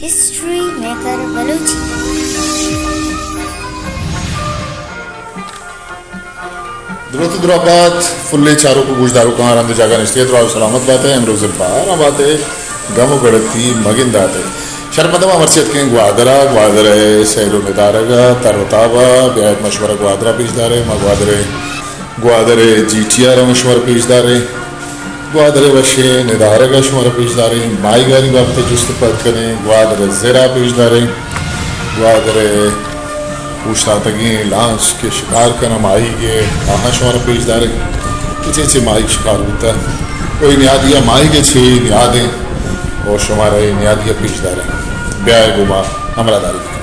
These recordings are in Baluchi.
History maker Balochi. دروت و درابات پلیں چاروک و گوشداروکاں، رند جاگہ نشتگے، دراہ و سلامت بات ئے، امروز بہار باتے، گم و گڑتی مگندات ئے۔ شرپمنداں، ما مرچی اتکیں گوادر ءَ، گوادر ءِ سیل و ندارگ ءَ، تر و تاب ءَ، بیایت ما شمارا گوادر ءَ پیش داریں، ما گوادر ءِ گوادر ءِ جی ٹی ءَ را شمارا پیش داریں۔ گوادر ءِ وشیں ندارگ ءَ شمارا پیش داریں۔ ماہیگانی بابت ءَ جست ءُ پرک کنیں۔ گوادر ءِ زر ءَ پیش داریں۔ گوادر ءِ اوشتاتگیں لانچ کہ شکار کناں ماہیگ ءَ، آہاں شمارا پیش داریں کہ چے چے ماہیگ شکار بوتہ۔ او اے نیادی ءَ ماہیگ ءِ چے نیاد ایں، او شمارا اے نیادی ءَ پیش داریں۔ بیائے گوں ما ہمراہداری بکنیت۔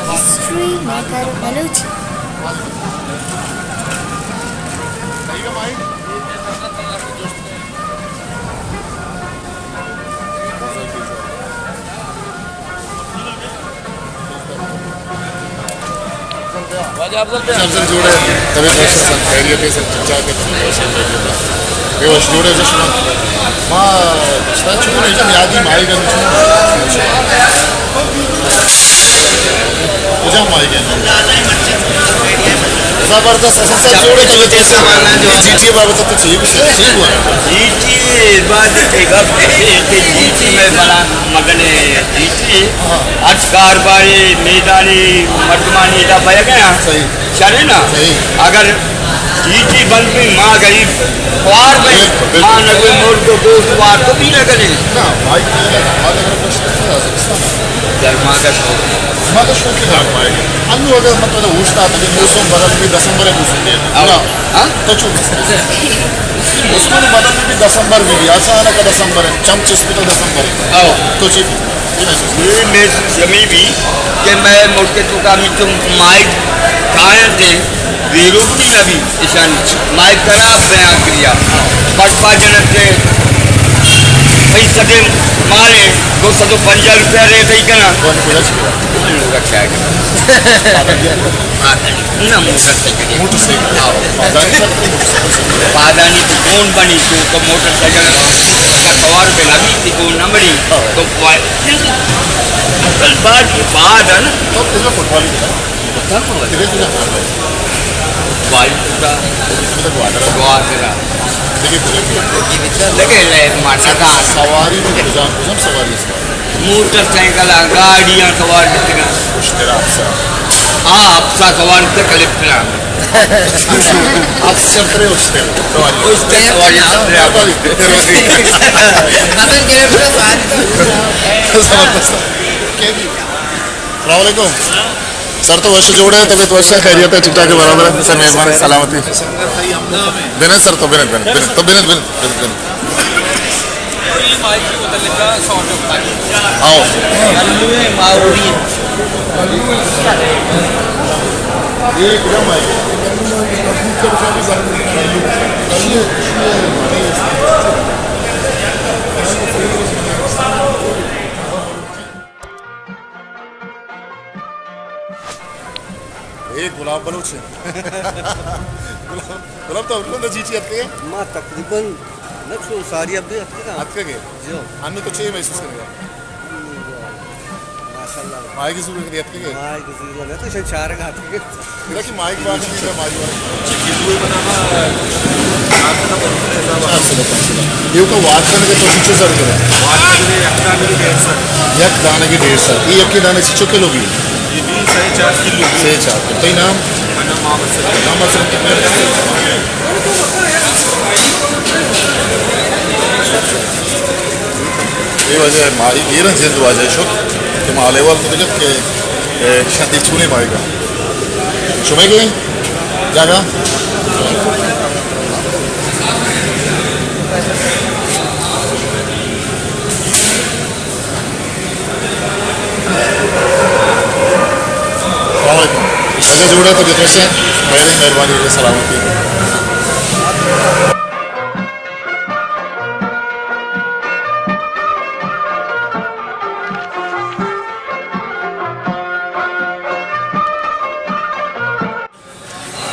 History maker Balochi. واجہ افضل بھائی۔ افضل جوڑ ئے، طبیعت وش؟ سب خیریت ایں، سب ٹھیک ٹھاک ایں۔ اے وش جوڑ ئے، شما؟ ما شتا چون ایں، جن یادی ماہیگ ءَ چون۔ کجا ماہیگ ءَ؟ زبردست، اصل سب جوڑ ئے کہ جی ٹی ءِ بابت ءَ تو چی گوشے، چی گوشے؟ جی ٹی ءِ بابت ءَ گپ اے کہ جی ٹی ءَ مئے بلاہیں مگن ءِ جی ٹی ءَ۔ ہر کاروبارے، میدانی مردمانی ادا بیگ ءَ۔ صحیح۔ شر ایں نا؟ صحیح۔ اگر جی ٹی بند بی، ما غریب خوار بیں، بالکل، بالکل۔ ما نہ کوئی مرگ و گوشت وارت و بی نہ کنیں۔ نا، بھائی، تو یہ لگا، ما اگر کچھ نہیں کرا سکتا۔ درماغ ءِ شوق۔ ما تو شوق ہے، بھائی۔ انو اگر مطلب اوشتاتگیں موسم بدل بی، دسمبر ءِ موسم دے۔ او۔ نا۔ ہاں؟ تو چون؟ موسم بدل بی، دسمبر بی، اچانک دسمبر ءِ، چم چست بی تو دسمبر ءِ۔ او۔ تو چی؟ منی محسوس ہمے بی کہ مئے ملک ءِ توکا ہمینچو ماہیگ کاینت، ویلو بھی نہ بی، اشانی ماہیگ خراب بیاں کریا، پڑپا جنت، تئی سدے مارے دو سد و پنجاہ روپیہ ریٹ ای کنا۔ نہ، موٹر سائیکل۔ Motor cycle. ہاں۔ پادانی سر، موٹر سائیکل۔ پادانی تو گون بنی، تو، تو موٹر سائیکل سوار بنا بھی، تو گون نہ بنی۔ ہاں۔ تو پا-، اصل بات یہ بات ہے نا۔ تو کس میں فٹبال ہی کھیلا؟ کتنا فٹبال؟ کتنے کھیلا فٹبال؟ بھائی پورا۔ کتنا گوادر؟ گوادر۔ دیکھیے، دیکھیے۔ لگے لے ماٹا کا۔ سواری بھی کجام، کجام سواری اس کا؟ موٹر سائیکل آ، گاڑیاں سوار بیتگاں۔ اشترا افسر۔ آ، افسر سوار بیتگ کلکٹر آ۔ افسر ترے اشتر سواری۔ اشتر سواری، اشتر سواری۔ افسر کلکٹر سواری۔ زبردست۔ السلام علیکم۔ سر تو وش جوڑ ئے، طبیعت وش ایں، خیریت ایں، ٹھیک ٹھاک ایں، برابر ایں؟ سر مہربانی، سلامتی۔ بنند سر تو، بنند، بنند، بنند، تو بنند، بنند، بنند، بنند۔ آؤ۔ اے گلاب بلوچ ایں۔ گلاب، گلاب تو ابرند جی ٹی اتکے؟ ما تقریباً نہ چو ساری ابھی اتکے نا۔ اتکے؟ جو۔ انو تو چے محسوس کرے؟ ما ماہیگ زورگ ءَ اتکگ ئے؟ ماہیگ زورگ ءَ تو شاید چارگ ءَ اتکگ ئے۔ ادا کہ ماہیگ باز اِنت، ادا ماہیگ باز۔ چار سد ءُ پنچ سد۔ ایوک ءَ واٹ کنگ ءَ تو چنچو زر گرئے؟ واٹ کنگ ءَ یک دانگ ءَ ڈیڑھ سد۔ یک دانگ ءَ ڈیڑھ سد۔ اے یکے دانگ ءَ چنچو کلو بیت؟ اے بیت سئے چار کلو۔ سئے چار کلو۔ تئی نام؟ منی نام محمد سلیم۔ محمد سلیم۔ اے واجہ ماہیگ گیر اَنت، زند واجہ شت کہ ما حال احوال کتگ اَت کہ، اے، شاید اے چونیں ماہیگ اَنت۔ شمئیگ اِنت جاگہ؟ السلام علیکم۔ جاگہ جوڑ اِنت، طبیعت وش اِنت؟ خیر اِنت، مہربانی، سلامتی۔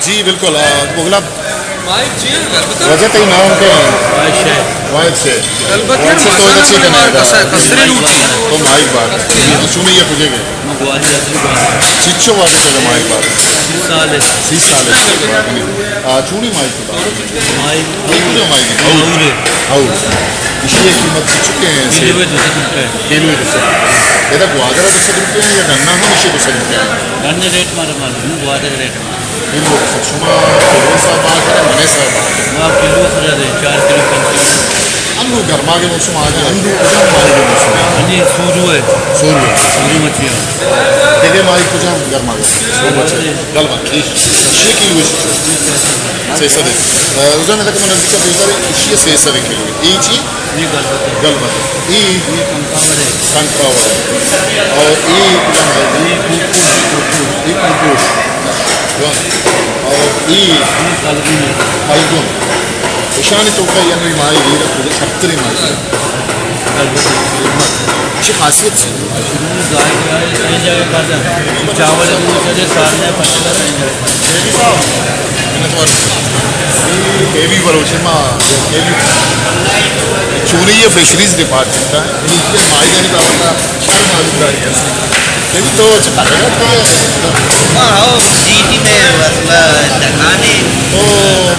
جی بالکل، آ، بگلا۔ واجہ تئی نام کئے اِنت؟ واحد شیخ۔ واحد شیخ۔ واحد شیخ تو ادا چی کنئے ادا؟ کسرے لوٹی۔ تو ماہیگ بار۔ جی، تو چونیں اے کجا ئے؟ من گوادر ءَ۔ چنچو وقت اِنت ماہیگ بار؟ سی سال اِنت۔ سی سال اِنت۔ آ، چونیں ماہیگ؟ ماہیگ۔ کجا ماہیگ؟ ہئور۔ ہئور۔ ایشی ءِ قیمت چنچو اِنت؟ کلو ءَ دو سد روپے۔ کلو ءَ دو سد۔ ادا گوادر ءَ دو سد روپے اِنت یا ڈن ءَ ہم ایشی ءِ دو سد روپے اِنت؟ ڈن ءِ ریٹ مارا معلوم اِنت، گوادر ءِ ریٹ۔ کلو ءَ دو سد۔ شما کلو ءِ حساب ءَ، من ءِ حساب ءَ؟ ما کلو ءِ سرا دئیں، چار کلو، پنچ کلو۔ انوں گرماگ ءِ موسم آ گیا، انوں کجام ماہیگ ءِ موسم اِنت؟ انوں سورو اِنت۔ سورو اِنت۔ سورو مچھی اِنت۔ دگہ ماہیگ کجام گرماگ ءَ؟ سورو مچھی۔ گل بند۔ اے، ایشی ءِ کلو اِنت؟ سئے سد اِنت۔ اے، رجحان ادا کہ من نزدیک ءَ پیش داریں، ایشی ءِ سئے سد کلو اِنت۔ اے چی؟ اے گل بند۔ گل بند۔ اے؟ اے کنکاور اِنت۔ کنکاور اِنت۔ اور اے کجام اِنت؟ اے کوکوش، کوکوش۔ اے کوکوش۔ اور اے؟ اے فالگون اِنت۔ فالگون۔ ایشانی توکا اے انوں ماہیگ ایر کجا شرتریں ماہیگ اِنت؟ گل بند۔ ایشی ءِ خاصیت چی؟ چاول ءَ گوشت سارنے پتہ۔ اے بی بلوچ اِنت، ما، اے بی، چونیں اے فشریز ڈپارٹمنٹ اِنت، اے ماہیگانی بابت ءَ شر معلومداری اِنت۔ اے بی تو چہ کارے اِنت؟ ما ہو، جی ٹی میں مسئلہ دکانے۔ تو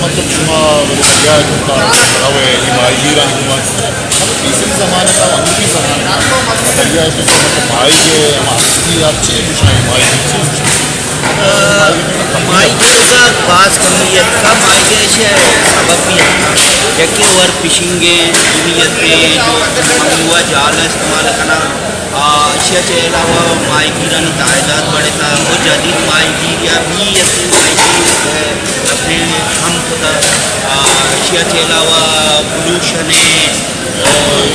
مطلب شما بلوچ یا تو روے، اے ماہیگیرانی گوما۔ مطلب پیسری زمانگ ءَ، انوگی زمانگ ءَ، دریا ءِ تو مطلب ماہیگ ءِ، ہما ہستی ءَ چے گوشاں، ماہیگ ءَ چے گوشاں؟ آ، ماہیگ ءِ چیزاں باز کمی ات، کم آئی ءِ چہ سبب بھی ات۔ یکے ور فشنگ ءِ کمی ات، جو ممنوعہ جال ءَ استعمال کناں۔ آ، ایشی ءَ چہ علاوہ ماہیگیرانی تعداد بڑھتا اور جدید ماہیگیر یا بھی ایسے ماہیگیر جو ہے، اپنے ہم خدا، آ، ایشی ءَ چہ علاوہ پولوشن ءِ، اور،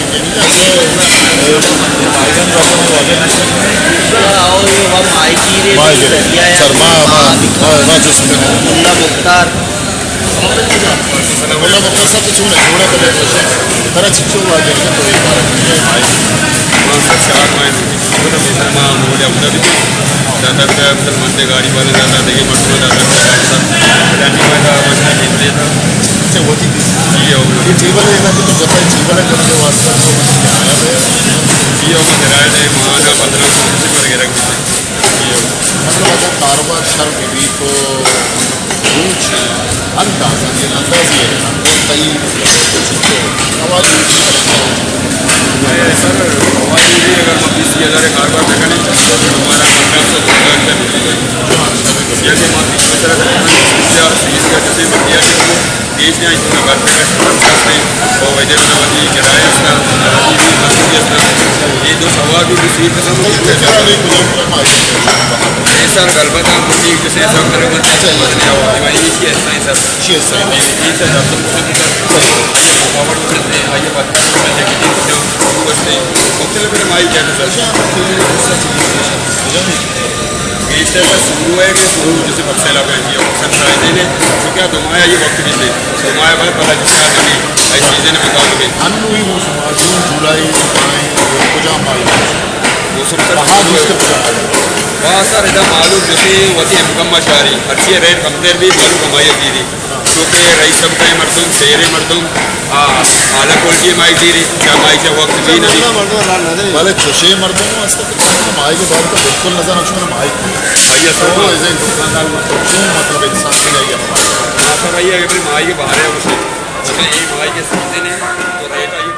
اور ماہیگیر ءِ ذریعہ ءَ ملا مختار۔ ملا مختار صاحب تو چون ئے؟ جوڑ ئے؟ طبیعت وش اِنت؟ ترا چنچو واجہ اِنت تو اے بارہ ءَ؟ ما سر چار ماہ اِنت، ما موڈ ابو دھابی ءَ داتا، پدا مسلمان تے گاڑی والے داتا، دگہ مردم داتا، داتا، داتا، داتا، داتا۔ اچھا، وتی جی، ہو۔ اے ٹیبل ءَ ادا کہ تو جتا، اے ٹیبل ءَ کرنے واسطہ تو جی، ہو، ما کرایہ دے، ما آنا پندرہ سو روپے پر گرک۔ جی، ہو۔ مطلب اگر کاروبار شر بہ بیت تو روچ اندازہ، یعنی اندازے ءَ تئی سواری؟ سر، سواری اگر ما بیس ہزار ءِ کاروبار نہ کنیں، تو ہمارا پندرہ سو روپے کا اندر نکلے گا۔ یا کہ ما بیس ہزار تقریباً بیس ہزار، بیس ہزار جیسے مرضی آ جائے، بیچ دیں، اتنا گھر پہ گھر خرچ کرتے ہیں، اور وجہ اپنا وجہ کرایہ اس کا، یہ بھی مصروفیت اس کا، یہ دو سوار بھی مصروف ہے سب۔ اے سر، غلبت ءَ ہم ٹھیک جیسے حساب کرے، بس یہ اس کا حساب۔ اچھا، اچھا۔ یہ سر، آپ تو مختلف سر، رکاوٹ ہو سکتے ہیں، آئیے بات کرتے ہیں، مختلف مائی کیا تھا سر؟ اے سر، سورو ہے کہ سورو جیسے بکسے لگا ہے، یہ سر ٹرائی دینے، تو کیا دو ماہ یہ وقت بھی دے، دو ماہ بعد پتہ چلتا ہے کہ نہیں، ایسی چیزیں مطابق ہے۔ انو ہی موسم، جون، جولائی، مئی، کجام مائی؟ موسم سر، بہار سورو ہے۔ دوسرے کجام مائی؟ وہاں سر، ادا معلوم جیسے وتی انکم ما شاری، ہر چیز ریٹ کمتر بھی معلوم کمائی ہوتی تھی۔ چونکہ رئیس طبقہ ءِ مردم، شہر ءِ مردم، ہاں، حالا کول کی مائی زیری، چا مائی چا وقت بھی نہیں۔ بلے چوشے مردم ہست کہ مائی کے بارے تو بالکل نظر نہ شمار مائی۔ مائی اصل تو میں۔ ایسے دکاندار مطلب چون مطلب انسان کی نہیں ہے ہمارا۔ ہاں، سر، بھائی، اگر مائی کے باہر ہے، اسے، اچھا، یہ مائی کے سیزن ہے، تو ریٹ آئی۔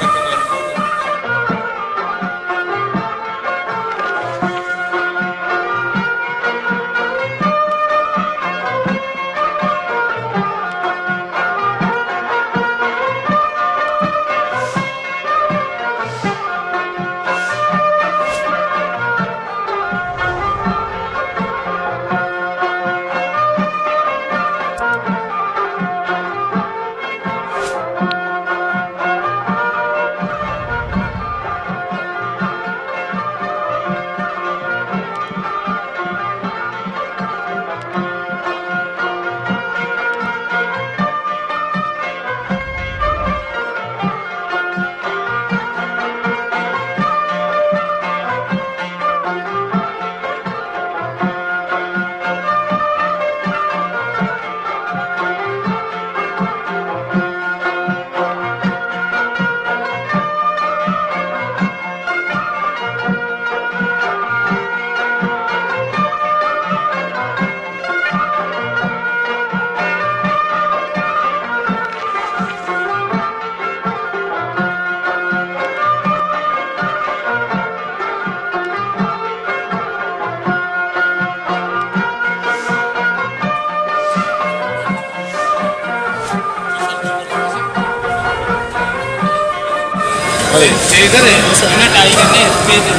ارے۔ ادھر ہے، نا ٹائی کرنے، اسپیس ہے۔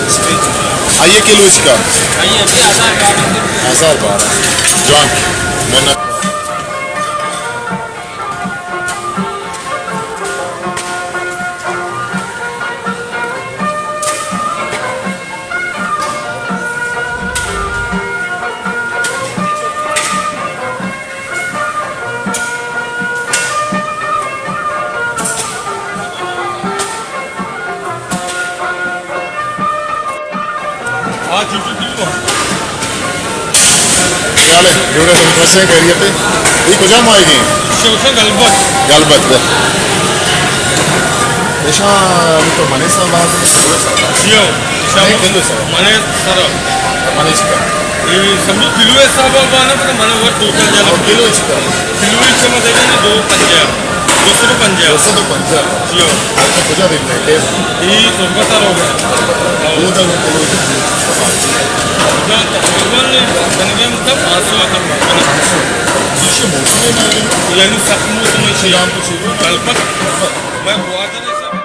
اسپیس۔ آئیے کلو اس کا۔ آئیے، ابھی آزار بارہ۔ آزار بارہ۔ جوان۔ منت۔ ہاں، ٹھیک ہے، ٹھیک ہے۔ کیا حال ہے؟ جوڑے سے، کیسے ہیں؟ خیریت ہے؟ یہ کجا میں آئے گئے ہیں؟ شوشا گلبت۔ گلبت۔ ایشاں تو منے صاحب آتے ہیں، کلو صاحب آتے ہیں۔ جی ہو۔ نہیں، کلو صاحب۔ منے سر۔ منے اس کا۔ یہ سمجھو کلو حساب آنا تو منے وہ ٹوٹل جانا۔ اور کلو اس کا۔ کلو اس کا مطلب ہے دو پنجہ۔ دو سو پنجاہ۔ دو سو پنجاہ۔ جی ہو۔ آپ کو کجا دیکھنا ہے؟ کیس؟ یہ تربت آ رہا ہوگا۔ وہ تو کلو اس کا۔ تقریباً بن گئے مطلب پانچ سو تک۔ دوسرے موسم میں یعنی سخت موسم میں چاہیے۔ گلبت۔ میں گوادر ہے سر۔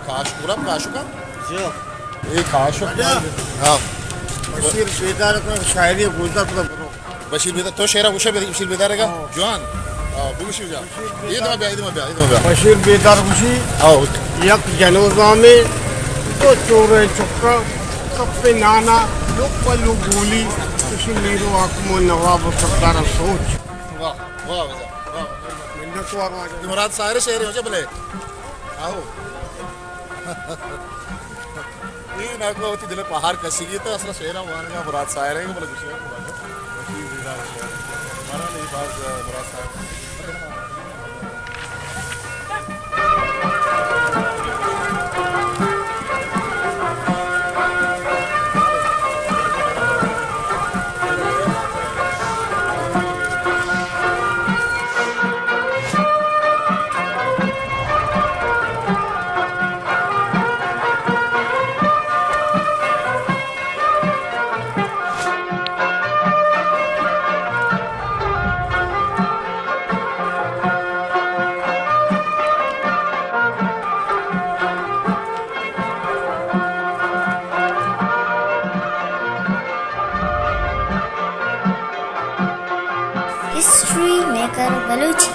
کاش، پورا کاشو کا؟ جی۔ اے کاشو۔ ہاں۔ بشیر بیدار کا شاعری گوشدار پورا برو۔ بشیر بیدار، تو شعرا گوشے بشیر بیدار کا؟ ہاں۔ جوان۔ ہاں، بگوشی جا۔ بشیر بیدار۔ یہ تو بیا، یہ تو بیا، یہ تو بیا۔ بشیر بیدار گوشی۔ ہاں۔ یک جنوزامے، دو چورے چکا، کپ نانا، لوگ پلو گولی، کشی میرو حاکم و نواب و سردار سوچ۔ واہ، واہ، واہ، واہ۔ منت وار واجہ۔ یہ مراد ساحر شعر ہے، بلے۔ آؤ۔ اے ناکو وتی دل ءَ پہار کشگی تو اصلا شعر ءَ وانگا مراد ساحر ءِ، بلے گوشے مارا نہیں باز مراد ساحر۔ History maker Balochi.